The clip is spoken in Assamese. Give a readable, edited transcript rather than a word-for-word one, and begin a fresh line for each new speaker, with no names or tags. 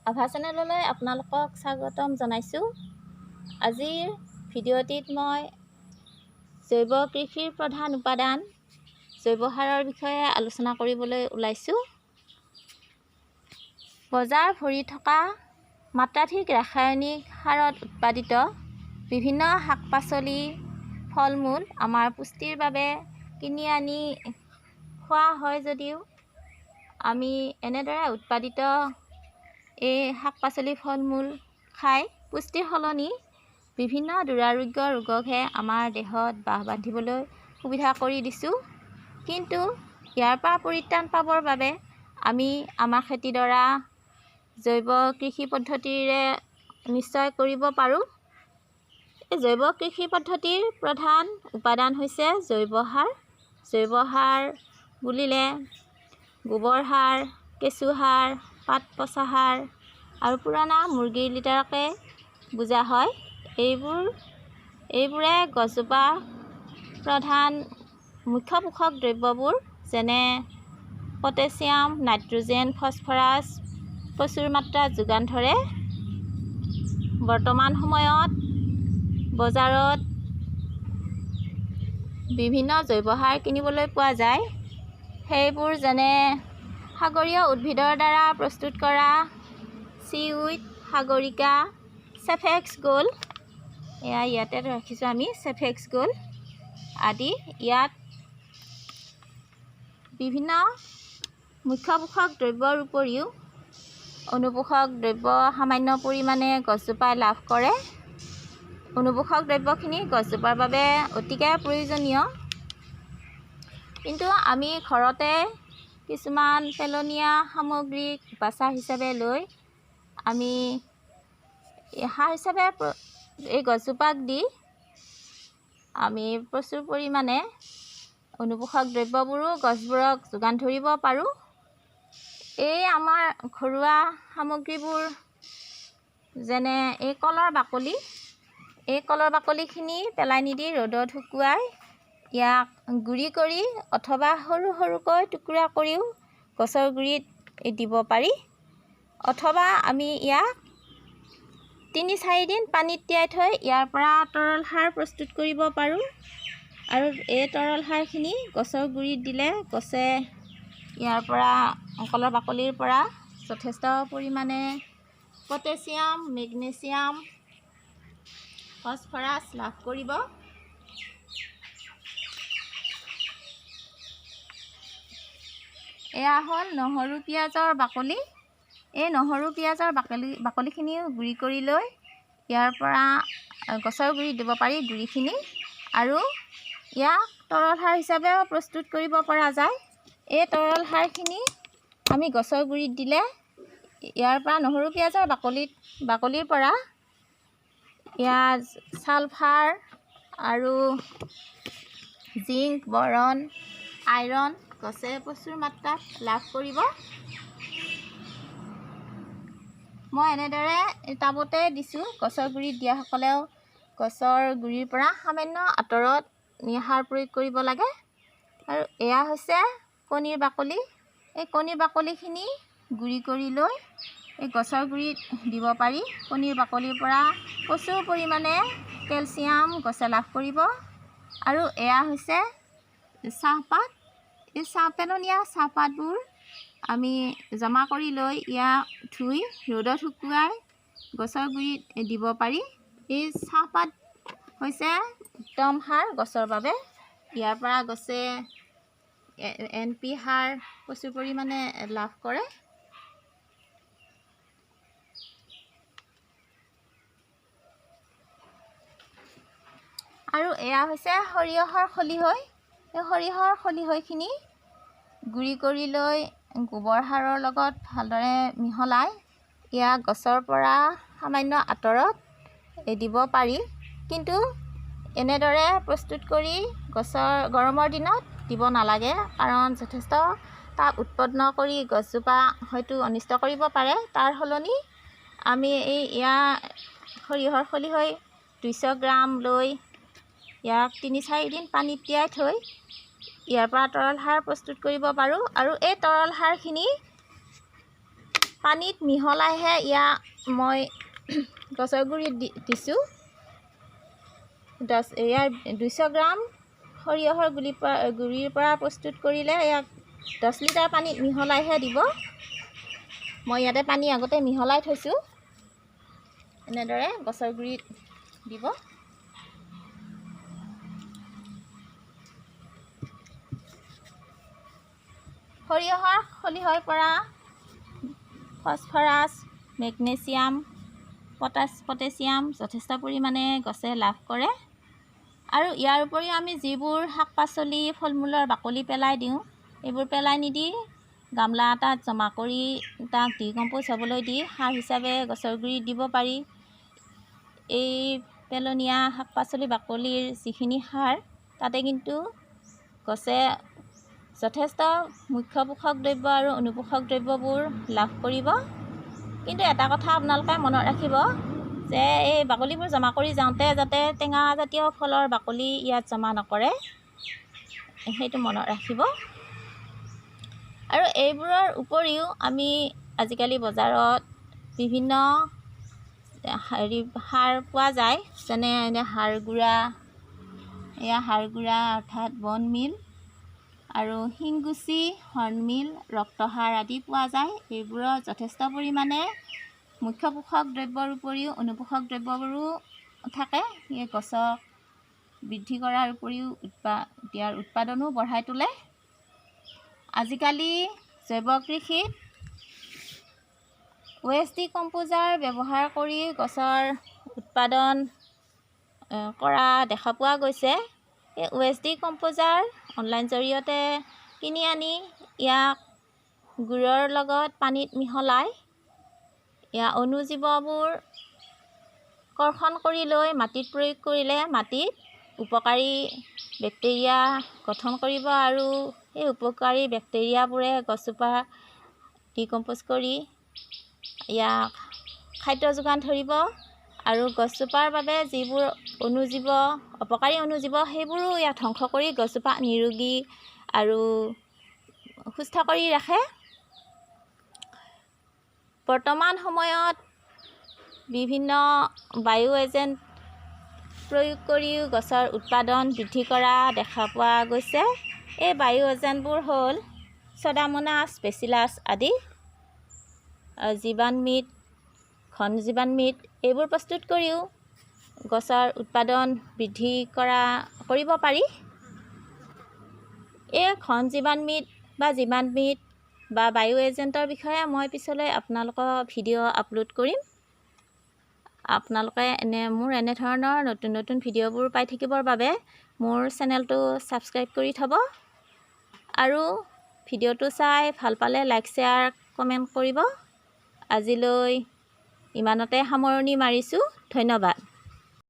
আভা চেনেললৈ আপোনালোকক স্বাগতম জনাইছোঁ। আজিৰ ভিডিঅ'টিত মই জৈৱ কৃষিৰ প্ৰধান উপাদান জৈৱ সাৰৰ বিষয়ে আলোচনা কৰিবলৈ ওলাইছোঁ। বজাৰ ভৰি থকা মাত্ৰাধিক ৰাসায়নিক সাৰত উৎপাদিত বিভিন্ন শাক পাচলি, ফল মূল আমাৰ পুষ্টিৰ বাবে কিনি আনি খোৱা হয় যদিও আমি এনেদৰে উৎপাদিত এই শাক পাচলি, ফল মূল খাই পুষ্টিৰ সলনি বিভিন্ন দুৰাৰোগ্য ৰোগকহে আমাৰ দেহত বাহ বান্ধিবলৈ সুবিধা কৰি দিছোঁ। কিন্তু ইয়াৰ পৰা পৰিত্ৰাণ পাবৰ বাবে আমি আমাৰ খেতিডৰা জৈৱ কৃষি পদ্ধতিৰে নিশ্চয় কৰিব পাৰোঁ। এই জৈৱ কৃষি পদ্ধতিৰ প্ৰধান উপাদান হৈছে জৈৱ সাৰ। জৈৱ সাৰ বুলিলে গোবৰ সাৰ, কেঁচু সাৰ, পাত পচা সাৰ আৰু পুৰণা মুৰ্গীৰ লিটাৰকে বুজা হয়। এইবোৰে গছজোপা প্ৰধান মুখ্য পোষক দ্ৰব্যবোৰ যেনে পটেছিয়াম, নাইট্ৰজেন, ফছফৰাছ প্ৰচুৰ মাত্ৰাত যোগান ধৰে। বৰ্তমান সময়ত বজাৰত বিভিন্ন জৈৱ সাৰ কিনিবলৈ পোৱা যায়। সেইবোৰ যেনে সাগৰীয় উদ্ভিদৰ দ্বাৰা প্ৰস্তুত কৰা চিউইড, সাগৰিকা, চেফেক্স গোল্ড, এয়া ইয়াতে ৰাখিছোঁ আমি চেফেক্স গোল্ড আদি। ইয়াত বিভিন্ন মুখ্য পোষক দ্ৰব্যৰ উপৰিও অনুপোষক দ্ৰব্য সামান্য পৰিমাণে গছজোপাই লাভ কৰে। অনুপোষক দ্ৰব্যখিনি গছজোপাৰ বাবে অতিকে প্ৰয়োজনীয়। কিন্তু আমি ঘৰতে কিছুমান পেলনীয়া সামগ্ৰীক উপাচাৰ হিচাপে লৈ আমি সাৰ হিচাপে এই গছজোপাক দি আমি প্ৰচুৰ পৰিমাণে অনুপোষক দ্ৰব্যবোৰো গছবোৰক যোগান ধৰিব পাৰোঁ। এই আমাৰ ঘৰুৱা সামগ্ৰীবোৰ যেনে এই কলৰ বাকলি, এই কলৰ বাকলিখিনি পেলাই নিদি ৰ'দত শুকুৱাই ইয়াক গুড়ি কৰি অথবা সৰু সৰুকৈ টুকুৰা কৰিও গছৰ গুৰিত দিব পাৰি। অথবা আমি ইয়াক 3-4 দিন পানীত তিয়াই থৈ ইয়াৰ পৰা তৰল সাৰ প্ৰস্তুত কৰিব পাৰোঁ। আৰু এই তৰল সাৰখিনি গছৰ গুৰিত দিলে গছে ইয়াৰ পৰা কলৰ বাকলিৰ পৰা যথেষ্ট পৰিমাণে পটেছিয়াম, মেগনেছিয়াম, ফছফৰাছ লাভ কৰিব। এয়া হ'ল নহৰু পিঁয়াজৰ বাকলি। এই নহৰু পিঁয়াজৰ বাকলিখিনিও গুড়ি কৰি লৈ ইয়াৰ পৰা গছৰ গুৰিত দিব পাৰি গুড়িখিনি। আৰু ইয়াক তৰল সাৰ হিচাপেও প্ৰস্তুত কৰিব পৰা যায়। এই তৰল সাৰখিনি আমি গছৰ গুৰিত দিলে ইয়াৰ পৰা নহৰু পিঁয়াজৰ বাকলিৰ পৰা ইয়াৰ ছালফাৰ আৰু জিংক, বৰণ, আইৰণ গছে প্ৰচুৰ মাত্ৰাত লাভ কৰিব। মই এনেদৰে টাবতে দিছোঁ। গছৰ গুৰিত দিয়াসকলেও গছৰ গুৰিৰ পৰা সামান্য আঁতৰত সাৰ প্ৰয়োগ কৰিব লাগে। আৰু এয়া হৈছে কণীৰ বাকলি। এই কণীৰ বাকলিখিনি গুড়ি কৰি লৈ এই গছৰ গুৰিত দিব পাৰি। কণীৰ বাকলিৰ পৰা প্ৰচুৰ পৰিমাণে কেলছিয়াম গছে লাভ কৰিব। আৰু এয়া হৈছে চাহপাত। এই পেলনীয়া চাহপাতবোৰ আমি জমা কৰি লৈ ইয়াক ধুই ৰ'দত শুকুৱাই গছৰ গুৰিত দিব পাৰি। এই চাহপাত হৈছে উত্তম সাৰ গছৰ বাবে। ইয়াৰ পৰা গছে এন পি সাৰ প্ৰচুৰ পৰিমাণে লাভ কৰে। আৰু এয়া হৈছে সৰিয়হৰ খলিহৈ। এই সৰিয়হৰ খলিহৈখিনি গুড়ি কৰি লৈ গোবৰ সাৰৰ লগত ভালদৰে মিহলাই ইয়াক গছৰ পৰা সামান্য আঁতৰত দিব পাৰি। কিন্তু এনেদৰে প্ৰস্তুত কৰি গছৰ গৰমৰ দিনত দিব নালাগে, কাৰণ যথেষ্ট তাপ উৎপন্ন কৰি গছজোপা হয়তো অনিষ্ট কৰিব পাৰে। তাৰ সলনি আমি এই ইয়াৰ সৰিয়হৰ খলিহৈ 200 গ্ৰাম লৈ ইয়াক 3-4 দিন পানীত তিয়াই থৈ ইয়াৰ পৰা তৰল সাৰ প্ৰস্তুত কৰিব পাৰোঁ। আৰু এই তৰল সাৰখিনি পানীত মিহলাইহে ইয়াক মই গছৰ গুৰিত দিছোঁ। ইয়াৰ 200 গ্ৰাম সৰিয়হৰ গুড়িৰ পৰা প্ৰস্তুত কৰিলে ইয়াক 10 লিটাৰ পানীত মিহলাইহে দিব। মই ইয়াতে পানী আগতে মিহলাই থৈছোঁ। এনেদৰে গছৰ গুৰিত দিব। সৰিয়হৰ খলিহৈৰ পৰা ফছফৰাছ, মেগনেছিয়াম, পটেছিয়াম যথেষ্ট পৰিমাণে গছে লাভ কৰে। আৰু ইয়াৰ উপৰিও আমি যিবোৰ শাক পাচলি, ফল মূলৰ বাকলি পেলাই দিওঁ, এইবোৰ পেলাই নিদি গামলা এটাত জমা কৰি তাক ডিকম্প'জ হ'বলৈ দি সাৰ হিচাপে গছৰ গুৰিত দিব পাৰি। এই পেলনীয়া শাক পাচলি বাকলিৰ যিখিনি সাৰ, তাতে কিন্তু গছে যথেষ্ট মুখ্য পোষক দ্ৰব্য আৰু অনুপোষক দ্ৰব্যবোৰ লাভ কৰিব। কিন্তু এটা কথা আপোনালোকে মনত ৰাখিব যে এই বাকলিবোৰ জমা কৰি যাওঁতে যাতে টেঙা জাতীয় ফলৰ বাকলি ইয়াত জমা নকৰে, সেইটো মনত ৰাখিব। আৰু এইবোৰৰ উপৰিও আমি আজিকালি বজাৰত বিভিন্ন হেৰি সাৰ পোৱা যায়, যেনে এনে সাৰ গুড়া, এয়া সাৰ গুড়া অৰ্থাৎ বন মিল আৰু শিংগুচি, হৰ্ণমিল, ৰক্তসাৰ আদি পোৱা যায়। এইবোৰত যথেষ্ট পৰিমাণে মুখ্য পোষক দ্ৰব্যৰ উপৰিও অনুপোষক দ্ৰব্যবোৰো থাকে। এই গছক বৃদ্ধি কৰাৰ উপৰিও ইয়াৰ উৎপাদনো বঢ়াই তোলে। আজিকালি জৈৱ কৃষিত ৱেষ্ট ডিকম্প'জাৰ ব্যৱহাৰ কৰি গছৰ উৎপাদন কৰা দেখা পোৱা গৈছে। এই ৱেষ্ট ডিকম্প'জাৰ অনলাইন জৰিয়তে কিনি আনি ইয়াক গুৰৰ লগত পানীত মিহলাই ইয়াৰ অণুজীৱবোৰ কৰ্ষণ কৰি লৈ মাটিত প্ৰয়োগ কৰিলে মাটিত উপকাৰী বেক্টেৰিয়া গঠন কৰিব আৰু এই উপকাৰী বেক্টেৰিয়াবোৰে গছজোপা ডিকম্প'জ কৰি ইয়াক খাদ্য যোগান ধৰিব আৰু গছজোপাৰ বাবে যিবোৰ অণুজীৱ, অপকাৰী অণুজীৱ, সেইবোৰো ইয়াত ধ্বংস কৰি গছজোপা নিৰোগী আৰু সুস্থ কৰি ৰাখে। বৰ্তমান সময়ত বিভিন্ন বায়ু এজেণ্ট প্ৰয়োগ কৰিও গছৰ উৎপাদন বৃদ্ধি কৰা দেখা পোৱা গৈছে। এই বায়ু এজেণ্টবোৰ হ'ল ছডামোনাছ, বেচিলাছ আদি, জীৱাণুমিত, ঘন জীৱাণুমিত, এইবোৰ প্ৰস্তুত কৰিও গছৰ উৎপাদন বৃদ্ধি কৰিব পাৰি। এই ঘন জীৱাণুমিত বা জীৱাণুমিত বা বায়ু এজেণ্টৰ বিষয়ে মই পিছলৈ আপোনালোকৰ ভিডিঅ' আপলোড কৰিম। আপোনালোকে মোৰ এনেধৰণৰ নতুন নতুন ভিডিঅ'বোৰ পাই থাকিবৰ বাবে মোৰ চেনেলটো ছাবস্ক্ৰাইব কৰি থ'ব আৰু ভিডিঅ'টো চাই ভাল পালে লাইক, শ্বেয়াৰ, কমেণ্ট কৰিব। আজিলৈ ইমানতে সামৰণি মাৰিছোঁ। ধন্যবাদ।